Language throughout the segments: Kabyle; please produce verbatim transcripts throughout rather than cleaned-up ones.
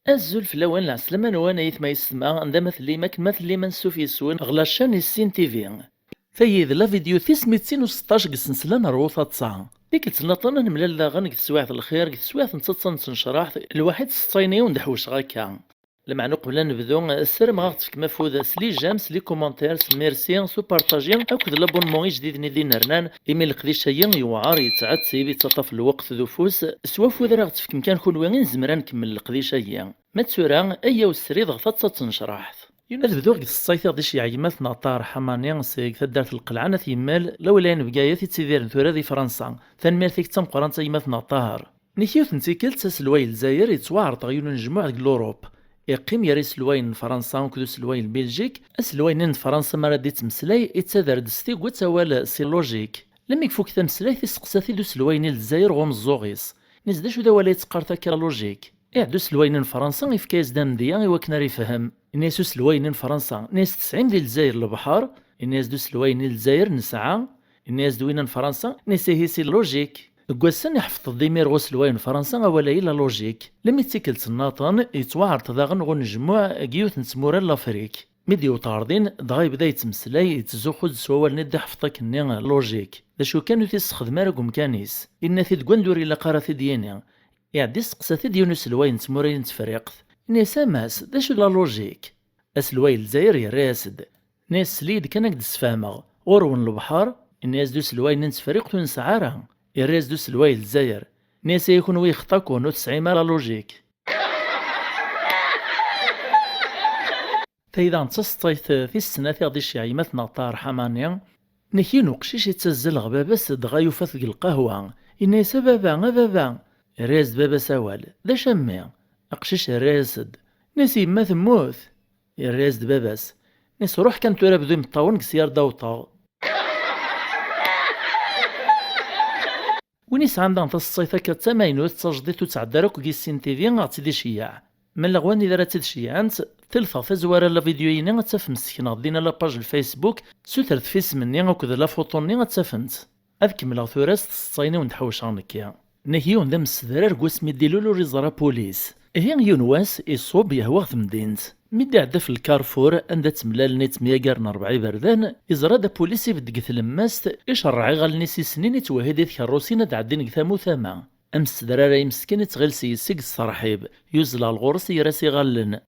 Azul fell-awen, lɛeslama-nwen, ay aytma yessetma, anda ma tellim, akken ma tellim, ansuf yes-wen ɣer la chaîne Issin T V. Tayi d la vidéo tis mitin u seṭṭac deg ssensla n Rwu Taḍsa. Tikkelt nniḍen ad nemlal daɣen deg teswiɛt n lxir, deg teswiɛt n tseṭṭa n tnecraḥt, lwaḥid seṭṭayen-iyi ur d-ḥewceɣ akka. Lameɛna uqbel ad nebdu, ssarameɣ ad aɣ-tefkem afud s les j'aime, s les commentaires, s merci, s upartaji akked l'abonnement ijdiden i d-inernan, imi leqdic-agi yewɛer, yettɛettib, yettaṭṭaf lweqt d ufus, s wafud ara aɣ-tefkem kan kunwi i nezmer ad nkemmel leqdic-agi. Ma d tura, ayyaw srid ɣer taḍsa n tnecraḥt. Ad bduɣ deg tseḍsayt i ɣ-d-iceyyeɛ gma-tneɣ Ṭaher Ḥamani seg taddart n Lqelɛa n At Yemmal, d awilaya n Bgayet yettidiren tura di Fransa. Tanemmirt-ik d tameqqrant a gma-tneɣ Ṭaher. Nek yiwet n tikkelt, aselway n Lezzayer yettwaɛreḍ ɣer yiwen unejmuɛ deg Lurup. Iqqim gar iselwayen n Fransa akked uselway n Biljik. Aselway-nni n Fransa mi ara d-ittmeslay, ittader-d s tiget awal s logique. Lemmi ifuk tameslayt, isteqsa-t-id uselway-nni n Lezzayer ɣer umeẓẓuɣ-is. Inna-s: "D acu d awal ay teqqareḍ akka logique?" Iɛedda uselway-nni n Fransa, ifka-yas-d amedya i wakken ara ifhem. Inna-yas uselway-nni n Fransa: "Inna-yas, tesɛim di Lezzayer lebḥer?" Inna-yas-d uselway-nni n Lezzayer: "Nesɛa." Inna-yas-d winna n Fransa, inna-yas: "Ihi c'est logique." Deg wass-nni, iḥeffeḍ-d imir ɣer uselway n Fransa awal-ayi la logique. Lemmi d tikkelt nniḍen, yettwaɛreḍ daɣen ɣer unejmuɛ deg yiwet n tmura n Lafrik. Mi d-yewweḍ ɣer din, dɣa yebda yettmeslay, yettzuxxu-d s wawalen i d-iḥeffeḍ akkenni logique. D acu kan, ur t-issexdem ara deg umkan-is. Inna-t-id deg wanda ur ilaq ara ad t-id-yini. Iɛedda isteqsa-t-id yiwen uselway n tmura-yi n Tefriqt. Inna-yas: "A Mass, d acu d la logique?" Aselway n Lezzayer yerra-yas-d. Inna-yas: "Sel-iyi-d kan ad k-d-sfehmeɣ. Ɣur-wen lebḥer?" Inna-yas-d uselway-nni n Tefriqt: "Ur nesɛi ara." Yerra-yas-d uselway n Lezzayer. Inna-yas: "Ihi kunwi yexḍa-ken, ur tesɛim ara logique." Tayi daɣen d taseḍsayt tis snat i ɣ-d-iceyyeɛ gma-tneɣ Ṭaher Ḥamani. Nek yiwen uqcic yettazzal ɣer baba-s, dɣa yufa-t deg lqahwa. Inna-yas: "A baba, a baba!" Irra-yas-d baba-s awal: "D acu a mmi?" Aqcic irra-yas-d, inna-yas: "Yemma temmut." Irra-yas-d baba-s, inna-yas: "Ruḥ kan tura bdu imeṭṭawen, deg sya ar d-awṭeɣ." Win yesɛan daɣen taseḍsayt akka d tamaynut, d tajdiṭ, ur tɛedda ara akk deg Issin T V, ad ɣ-tt-id-iceyyeɛ. Ma llan wanida ara tt-id-ceyyɛent, tlteɣ tazwara la vidéo-yini ad tafem ssekneɣ-d dinna la page n Facebook, sutret ɣef isem-nni akked la photo-nni ad tt-afemt. Ad kemmleɣ tura s tseḍsayin i wen-d-ḥewceɣ nekki. Nek yiwen d amessedrar deg wasmi d-ilul ur iẓra apulis. Ihi yiwen wass, iṣubb yehwa ɣer temdint. Mi d-iɛedda ɣef lkarfur, anda ttemlalen yettemyagaren rebɛa iberdan, iẓra-d apulis ibedd deg tlemmast, icerreɛ iɣallen-is i snin, ittwehhi di tkerrusin ad d-ɛeddin deg tama u tama. Amessedrar-a imeskin ittɣil s yes-s i yesserḥib, yuzzel ɣer ɣur-s, yerra-s iɣallen.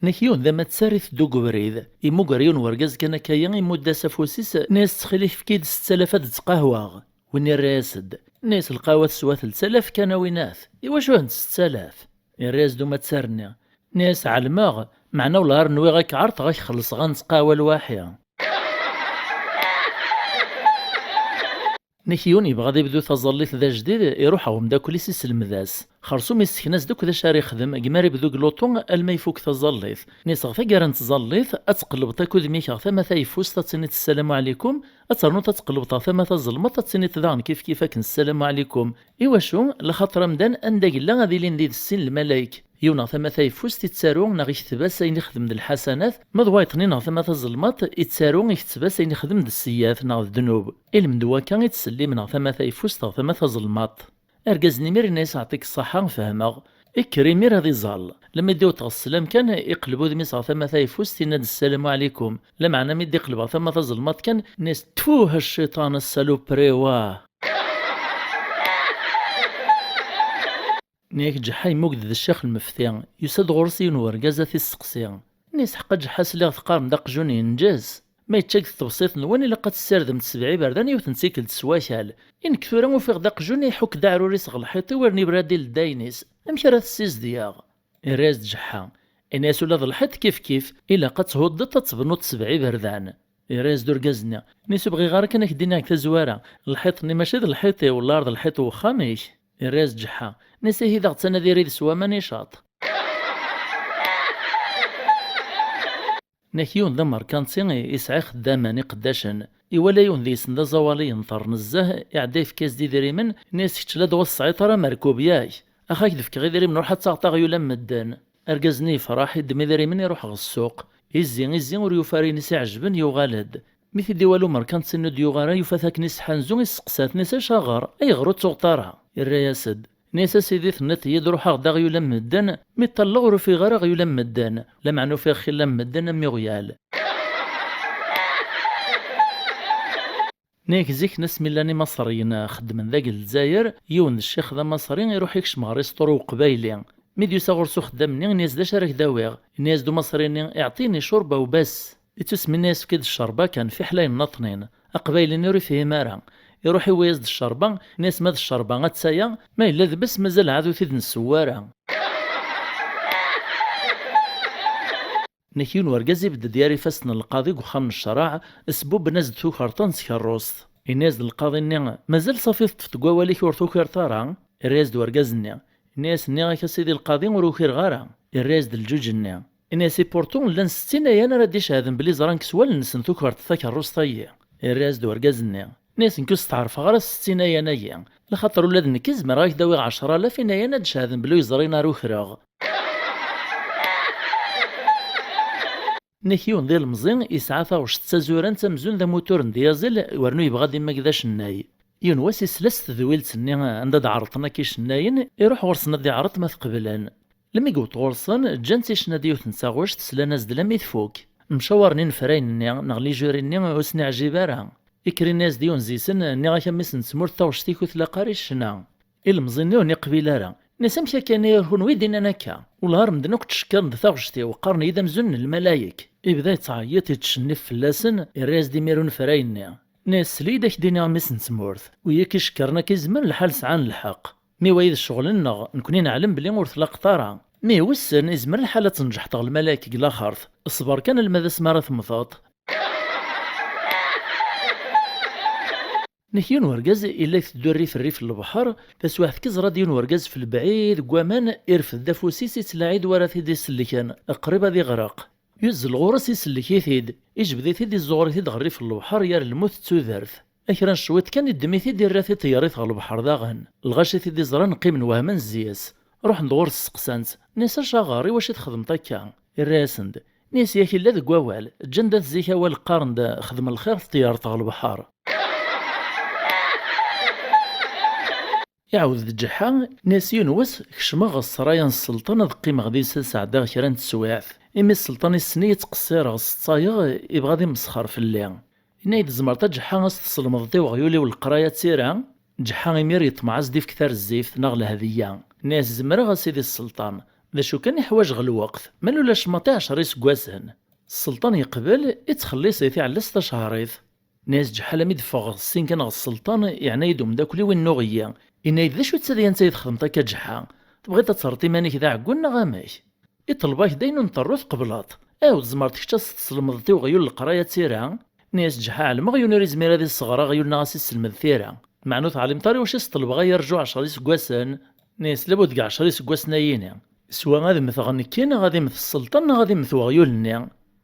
Nek yiwen d amattar iteddu deg ubrid, imuger yiwen wergaz kan akka-ya, imudd-as afus-is, inna-yas: "Ttxil-k, efk-iyi-d setta alaf ad ttqahwaɣ." Win irra-yas-d, inna-yas: "Lqahwa teswa telt alaf kan a winat, iwacu hent setta alaf?" Irra-yas-d umattar-nni, inna-yas: "Ɛelmeɣ, meɛna wellah ar nwiɣ ad k-ɛerḍeɣ ad k-xellṣeɣ ad nettqahwa lwaḥi." Nek yiwen yebɣa ad ibdu taẓallit d ajdid, iruḥ ɣer umeddakel-is, iselmed-as. Xersum issekna-as-d akk d acu ara ixdem, gma ara ibdu deg luṭu alma ifuk taẓallit. Inna-yas: "Ɣer taggara n tẓallit, ad tqellbeḍ akk udem-ik ɣer tama tayeffust, ad tiniḍ ssalamu ɛlikum, ad ternuḍ ad tqellbeḍ ɣer tama tazelmaḍt, ad tiniḍ daɣen kifkif akken ssalamu ɛlikum. Iwacu? Laxaṭer amdan anda yella ad ilin did-s sin lmalayek. Yiwen ɣer tama tayeffust ittaru neɣ iketteb-as ayen ixdem d lḥasanat, ma d wayeḍ-nni ɣer tama tazelmaḍt ittaru, iketteb-as ayen ixdem d sseyyiat neɣ d ddnub. Ilmend n wakka i ttsellimen ɣer tama tayeffust ɣer tama tazelmaḍt." Argaz-nni imir inna-yas: "Ɛṭik ṣṣaḥa, fehmeɣ." Ikker imir ad iẓall. Lemmi d-iwweḍ ɣer sslam kan, iqleb udem-is ɣer tama tayeffust, inna-d: "Ssalamu ɛlikum." Lameɛna mi d-iqleb ɣer tama tazelmaḍt kan, inna-yas: "Tfuh a cciṭan, a ssalupri, wah!" Nek Ǧeḥḥa yemmugd d ccix lmefti, yusa-d ɣur-s yiwen wergaz ad t-isteqsi. Inna-yas: "Ḥeqqa Ǧeḥḥa, sliɣ teqqarem-d aqjun yenǧes. Ma yečča deg tebṣiḍt-nwen, ilaq ad tessardem-t sebɛa iberdan yiwet n tikkelt s wakal. I nekk tura ufiɣ-d aqjun iḥukk-d aɛrur-is ɣer lḥiṭ-iw, ur nibra di leddayen-is. Amek ara t-ssizdgeɣ?" Irra-yas-d Ǧeḥḥa, inna-yas: "Ula d lḥiṭ kifkif, ilaq ad thuddeḍ ad tebnuḍ sebɛa iberdan." Irra-yas-d urgaz-nni, inna-yas: "Ur bɣiɣ ara kan ad k-d-iniɣ deg tazwara, lḥiṭ-nni mačči d lḥiṭ-iw, llar d lḥiṭ n uxxam-ik." Irra-yas-d Ǧeḥḥa, inna-yas: "Ihi daɣ ttnadi yid-s waman icaṭ." Nek yiwen d amerkanti, isɛa ixeddamen, iqeddacen. Iwala yiwen deg-sen d aẓawali yenṭer nezzeh, iɛedda yefka-yas-d idrimen, inna-yas: "Kečč la d-ur tesɛiḍ ara amerkub, yak? Ax, ad k-d-fkeɣ idrimen, ruḥ ad taɣeḍ aɣyul am medden." Argaz-nni yefreḥ, iddem idrimen, iruḥ ɣer ssuq. Izzi, izzi, ur yufi ara ayen i s-iɛejben, yuɣal-d. Mi t-id-iwala umerkanti-nni ur d-yuɣ ara, yufa-t akken isḥanzu, isteqsa-t, inna-yas: "Acaɣer? Ayɣer ur tuɣeḍ ara?" Irra-yas-d, inna-yas: "A sidi, tenniḍ-iyi-d ruḥeɣ d aɣyul am medden, mi ṭṭalleɣ ur ufiɣ ara aɣyul am medden, lameɛna ufiɣ xilla am medden am iɣyal." Nnig zik, asmi llan Imaṣriyen xeddmen dagi Lezzayer, yiwen d ccix d amaṣri iruḥ ikcem ɣer isṭur n uqbayli. Mi d-yusa ɣur-s uxeddam-nni, inna-yas: "D acu ara k-d-awiɣ?" Inna-yas-d umaṣri-nni: "Iɛṭini ccurba u bas." Ittusem, inna-yas: "Efk-id ccerba kan, fiḥel ayen nniḍen." Aqbayli-nni ur ifhim ara. Iruḥ iwwi-yas-d ccerba, inna-yas: "Ma d ccerba, attaya, ma yella d bas, mazal ɛad ur t-id-nsew ara." Nek yiwen wergaz ibedd-d yar ifassen n lqaḍi deg uxxam n ccreɛ, sbubben-as-d tukerḍa n tkerrust. Inna-yas-d lqaḍi-nni: "Mazal ṣafi teṭṭfeḍ deg wawal-ik ur tukireḍ ara?" Irra-yas-d wergaz-nni, inna-yas: "Nniɣ-ak a sidi lqaḍi ur ukireɣ ara." Irra-yas-d lǧuǧ-nni, inna-yas: "Iportu llan settin ayan ara d-iceɛden belli ẓran-k s wallen-nsen tukereḍ takerrust-agi." Irra-yas-d wergaz-nni, inna-yas: "Nekk ur steɛrfeɣ ara settin ayan-agi, laxaṭer ula d nekk zemreɣ ad ak-d-awiɣ ɛecra alaf inayan ad d-ceɛden belli ur yeẓri ara ukreɣ." Nek yiwen d ilemẓi, yesɛa taɣect d tazurant amzun d amutur n dyaẓil, wernu yebɣa ad immag d acennay. Yiwen wass isla s tedwilt-nni anda d-ɛerḍen akk icennayen, iruḥ ɣur-sen ad d-iɛreḍ ma tqeblen. Lmi yewweḍ ɣur-sen, ǧǧan-tt icna-d yiwet n taɣect, slan-as-d lammi tfuk. Mcawaren inefrayen-nni neɣ lijuri-nni ur sen-iɛjib ara. Ikker inna-yas-d yiwen zi-sen: "Nniɣ-ak a mmi-s n tmurt, taɣect-ik ur tlaq ara i ccna." Ilemẓi-nni ur iqbil ara. Inna-yas: "Amek akka, inna-yas, kunwi i d-innan akka? Wellah ar medden akk ttcekkaren d taɣect-iw, qqaren-iyi-d amzun n lmalayek." Ibda yettɛeyyiḍ, yettcennif fell-asen, irra-yas-d imir unefray-nni. Inna-yas: "Sel-iyi-d ad ak-d-iniɣ, a mmi-s n tmurt. Wi ak-icekkren akka izmer lḥal sɛan lḥeqq. Mi wayi d ccɣel-nneɣ, nekni neɛlem belli ur tlaqeḍ ara. Mi wissen, izmer lḥal ad tneǧḥeḍ ɣer lmalayek deg laxert. Ṣber kan alma d asmi ara temmteḍ." Nek yiwen wergaz illa iteddu rrif rrif n lebḥer, taswiɛt kan iẓra-d yiwen wergaz f lebɛid deg waman, irfed-d afus-is, ittlaɛi-d wara t-id-isellken, qrib ad iɣreq. Yuzzel ɣur-s, isellek-it-id, ijbed-it-id, izzuɣer-it-id ɣer rrif n lebḥer, yar lmut d tudert. A kra n cwiṭ kan, iddem-it-id, irra-t-id, yerra-t ɣer lebḥer daɣen. Lɣaci t-id-iẓran qqimen wehmen zzi-s. Ruḥen-d ɣur-s, steqsan-t, nnan-as: "Acaɣer, iwacu i txedmeḍ akka?" Irra-yasen-d, nnan-as: "Yak illa deg wawal, ǧǧan-d at zik awal, qqaren-d: Xdem lxir, teṭṭeyyareḍ ɣer lebḥer." Iɛawed-d Ǧeḥḥa, nnan-as: "Yiwen wass, kecmeɣ ɣer ssraya n sselṭan ad qqimeɣ deg-s, ad sɛeddaɣ kra n teswiɛt. Imi sselṭan issen-iyi ttqeṣṣireɣ, seṭṭayeɣ, ibɣa ad imesxer fell-i. Yenna-yi-d: Tzemreḍ a Ǧeḥḥa ad s-teslemdeḍ i weɣyul-iw leqraya d tira?" Ǧeḥḥa imir yeṭmeɛ ad s-d-ifk tarezzift neɣ lehdiya. Nnan-as: "Zemreɣ a sidi sselṭan. D acu kan, iḥwaǧeɣ lweqt. Ma ulac maḍi ɛecra iseggasen." Sselṭan yeqbel, ittxelliṣ-it, iɛella-s tacehrit. Nnan-as Ǧeḥḥa: "Almi d-ffɣeɣ sin kan ɣer sselṭan, yeɛna-yi-d umeddakel-iw, innuɣ-iyi. Yenna-yi-d: 'D acu-tt tadyant ay txedmeḍ akka a Ǧeḥḥa? Tebɣiḍ ad terreḍ iman-ik d aɛeggun neɣ amek? Iṭleb-ak-d ayen ur nṭerru tqebleḍ. Aw, tzemreḍ kečč ad s-teslemdeḍ i weɣyul leqraya d tira?" Nnan-as Ǧeḥḥa: "Ɛelmeɣ yiwen ur izmir ad isɣer aɣyul neɣ ad s-isselmed tira. Meɛna ur teɛlimeḍ ara iwacu i s-ṭelbeɣ ad yerju ɛecra iseggasen." Nnan-as: "Labud deg ɛecra iseggasen-ayini, swa ad mmteɣ nekki, neɣ ad immet sselṭan, neɣ ad immet weɣyul-nni.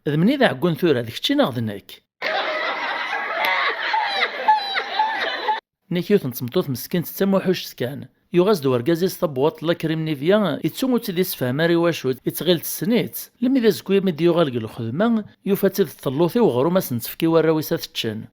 D menni d aɛeggun tura, d kečči neɣ d nekk?" Nek yiwet n tmeṭṭut meskint d tamuḥuct kan. Yuɣ-as-d wergaz-is tabwaṭ n la crème Nivea, ittu ur tt-id-issefham ara i wacu, ittɣil tessen-itt. Lmi d azekka mi d-yuɣal deg lxedma, yufa-tt-id tṭellut i uɣrum, ad sen-tefk i warraw-is ad t-ččen.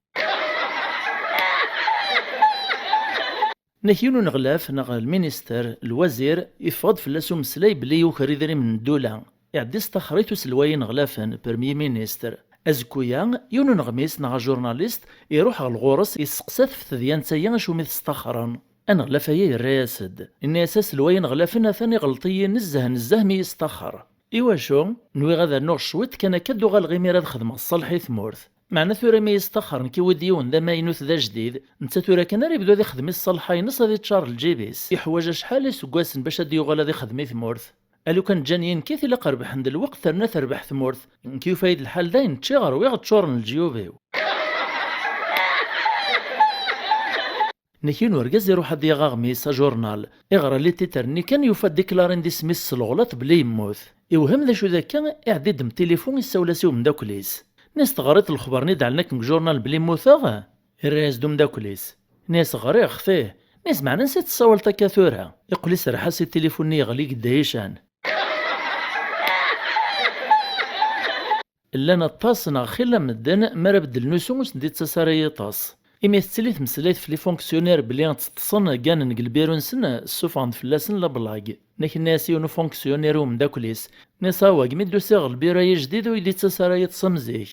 Nek yiwen uneɣlaf neɣ lminister, lwazir, iffeɣ-d fell-as umeslay belli yuker idrimen n ddula. Iɛedda istaxer-it uselway ineɣlafen, premier ministre. Azekka-ya, yiwen uneɣmis neɣ ajurnalist iruḥ ɣer ɣur-s, yesteqsa-t ɣef tedyant-agi acu mi testaxren. Aneɣlaf-aya yerra-yas-d. Yenna-yas: "Aselway ineɣlafen atan iɣelṭ-iyi nezzeh nezzeh mi yestaxer. Iwacu? Nwiɣ ad rnuɣ cwiṭ kan akka, ad d-uɣaleɣ imir ad xedmeɣ ṣṣalḥ i tmurt. Meɛna tura mi yestaxer, nekk iwi-d yiwen d amaynut d ajdid, netta tura kan ara yebdu ad ixdem i ṣṣalḥa-ines, ad iččar lǧib-is. Iḥwaǧ acḥal iseggasen bac ad d-yuɣal ad ixdem i tmurt. A lukan ǧǧan-iyi nekkit, ilaq rebḥen-d lweqt, terna terbeḥ tmurt. Nekk yufa-yi-d lḥal dayen, ččiɣ, rwiɣ, ččuren leǧyub-iw." Nek yiwen urgaz iruḥ ad d-yaɣ aɣmis, ajurnal. Iɣra les titres-nni kan, yufa déclaré-n d isem-is s leɣlaṭ belli yemmut. Iwhem d acu d akka, iɛedda iddem tilifu, issawel-as i umeddakel-is. Nnan-as: "Teɣriḍ lexbar-nni d-ɛellen akken deg jurnal belli mmuteɣ?" Irra-yas-d umeddakel-is. Nnan-as: "Ɣriɣ-t, ih." Nnan-as: "Meɛna ansi tessawaleḍ akka tura?" Iqqel iserreḥ-as i tilifu-nni yeɣli gedda yican. Llan aṭas neɣ xilla medden, mi ara beddlen usu ur sen-d-ittas ara yiṭas. Imi tettili tmeslayt f les fonctionnaires belli ṭṭsen, gganen deg lbiru-nsen, ssufɣen-d fell-asen la blague. Nna-k, inna-yas yiwen ufonctionnaire i umeddakel-is, inna-yas: "Awah, mi d-usiɣ ɣer lbiru-agi ajdid ur yi-d-ittas ara yiṭas am zik."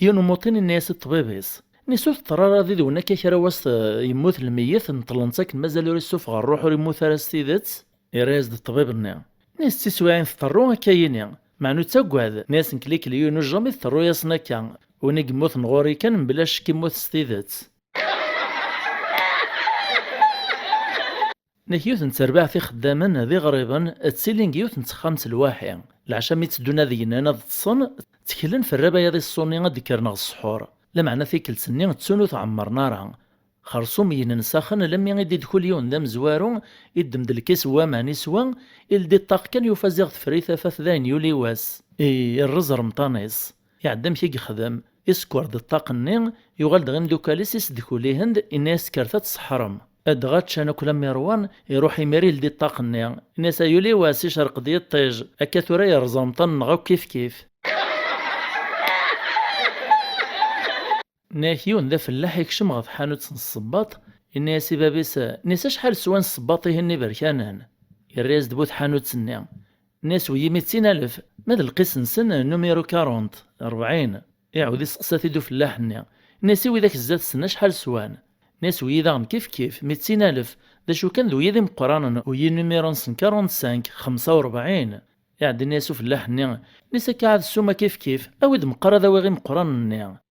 Yiwen umuṭin inna-yas i ṭṭbib-is, inna-yas: "Ur teḍra ara did-wen akka kra wass, eh, yemmut lmeyyet, neṭṭlen-t akken mazal ur issufeɣ rruḥ, ur immut ara s tidet?" Yerra-yas-d ṭṭbib-nni, inna-yas: "D tiswiɛin teṭṭerru akka yini, meɛna ur ttaggad." Inna-yas: "Nekk li yiwen ujjam i teṭṭerru-yasen akka, win i yemmuten ɣur-i kan mebla ccek immut s tidet." Nek yiwet n terbaɛt ixeddamen d iɣriben ttilin deg yiwet n texxamt lwaḥi. Leɛca mi tteddun ad gnen ad ṭṭsen, tteklen f rrabaya di ṣṣuni ad d-kkren ɣer ṣṣḥur. Lameɛna tikkelt-nni ttun ur tɛemmren ara. Xersum yinen s axen, lammi i d-idkul yiwen d amezwaru, iddem-d lkis n waman iswa, ildi ṭṭaq kan yufa ziɣ tefri tafat dayen yuli wass. Irrez remṭan-is. Iɛedda amek i yexdem, isekkeṛ-d ṭṭaq-nni, yuɣal-d ɣer imdukal-is isedkul-ihen-d, inna-yas: "Kkret ad tseḥḥrem." Dɣa ččan akk lammi ṛwan, iṛuḥ imir ildi ṭṭaq-nni, inna-yas: "Ay ul-iw, a s-icerq-d yiṭṭij, akka tura yerreẓ remṭan-nneɣ akk kifkif." Nna-yak yiwen d afellaḥ ikcem ɣer tḥanut n ssebbaṭ, inna-yas i bab-is: "Nni-s acḥal swan ssebbaṭ-ihin n iberkanen?" Yerra-yas-d bu tḥanut-nni, inna-yas: "Wiyi mittin alef, ma d lqis-nsen numiru quarante, rebɛin." Iɛawed isteqsa-t-id ufellaḥ-nni, inna-yas: "I widak zdat-sen acḥal swan?" Inna-yas: "Wiyi daɣen kifkif, mittin alef, d acu kan d wiyi d imeqqranen, wiyi numiru-nsen quarante-cinq, xemsa u rebɛin." Iɛedda inna-yas ufellaḥ-nni, inna-yas: "Akka ɛad ssuma kifkif, awi-d meqqar ad awiɣ imeqqranen-nni."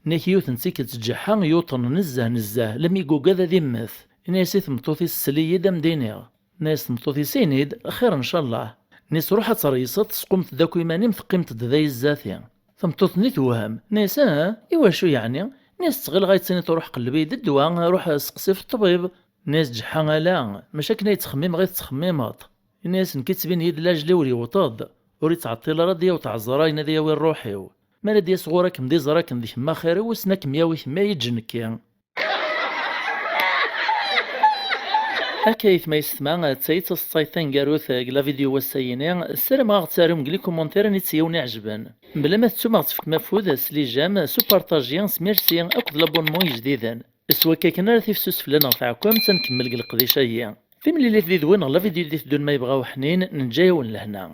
Nna-k yiwet n tikkelt ǧeḥḥa yuṭen nezzeh nezzeh, lammi yugad ad immet. Inna-yas i tmeṭṭut-is: "Sel-iyi-d ad m-d-iniɣ." Inna-yas tmeṭṭut-is: "Ini-d, xir ncallah." Inna-yas: "Ruḥ ad treyseḍ, tesqumeḍ-d akk iman-im, teqqimeḍ-d da i zdat-i." Tameṭṭut-nni tewhem. Inna-yas: "Ah, i wacu yeɛni?" Inna-yas: "Ttɣileɣ ad yettini-d ruḥ qelleb-iyi-d ddwa, ruḥ steqsi ɣef ṭṭbib." Inna-yas ǧeḥḥa: "Ala, mačči akken ay ttxemmimeɣ i tettxemmimeḍ." Inna-yas: "Nekk yettbin-iyi-d lajel-iw yewweḍ-d, ur yettɛeṭṭil ara ad d-yaweḍ ɛeẓra ayen ad yawi ṛṛuḥ-iw. Mi ara d-yas ɣur-k, ad m-d-iẓer akken d kemm axir-iw, wissen ad kem-yawi kemm ay yeǧǧ nekki." Akka aytma yessetma, d tayi d taseḍsayt taneggarut deg la vidéo wass-ayini. Ssarameɣ ad ɣ-d-tarum deg les commentaires anita i wen-iɛejben. Mebla ma tettum ad ɣ-tefkem afud s les j'aime, s upartaji, s merci akked l'abonnement ijdiden. S wakka kan ara tifsus fell-aneɣ tɛekkemt, ad nkemmel deg leqdic-agi. Timlilit did-wen ɣer la vidéo i d-iteddun ma yebɣa uḥnin, neǧǧa-yawen lehna.